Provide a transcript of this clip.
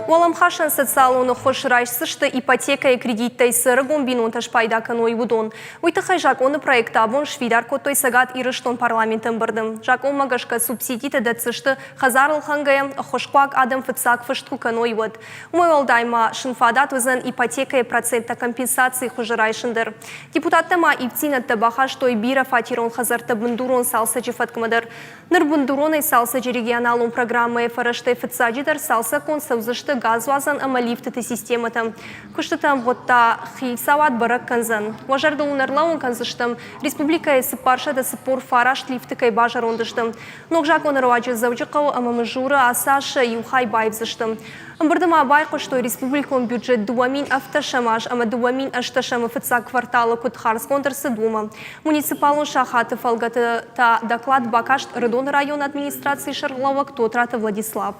Уӕлӕмхасӕн социалон ӕххуыс райсдзысты ипотекӕйы кредиттӕй цы ӕрыгон бинонтӕ спайда кӕной, уыдон. Уый тыххӕй закъоны проект абон сфидар кодтой Цӕгат Ирыстон парламенты ӕмбырды. Закъонмӕ гӕсгӕ субсидитӕ дӕтдзысты хӕдзарыл хӕнгӕйӕ, ӕххуысхъуаг адӕм фыццаг фыст куы кӕной, уӕд. Уымӕй уӕлдай ма сын фадат уыдзӕн ипотекӕйы проценттӕ компенсацийы хуызы райсын дӕр. Депутаттӕ ма ивддзинӕдтӕ бахастой бирӕфатерон хӕдзӕртты бындурон цалцӕджы фӕткмӕ дӕр. Ныр бындуронӕй цалцӕджы регионалон программӕйы фӕрӕзтӕй фыццаджыдӕр цалцӕггонд цӕудзысты газуадзӕн ӕмӕ лифтыты системӕтӕ. Куыстыты ӕмгъуыд та хицауад бӕрӕг кӕндзӕн. Уӕ зӕрдыл уын ӕрлӕууын кӕндзыстӕм, республикӕйы 449 лифты кӕй базӕронд сты. Ног закъоны руаджы Дзӕуджыхъӕуы ӕмӕ Мызуры ацы аз сӕ иу хай баивдзысты. Ӕмбырды ма байхъуыстой республикон бюджет 2017 аз ӕмӕ 2018 фыццаг кварталы куыд хардзгонд ӕрцыд, уымӕ. Муниципалон сахаты фӕлгӕты та доклад бакаст Ӕрыдоны районы администрацийы сӕргълӕууӕг Тотраты Владислав.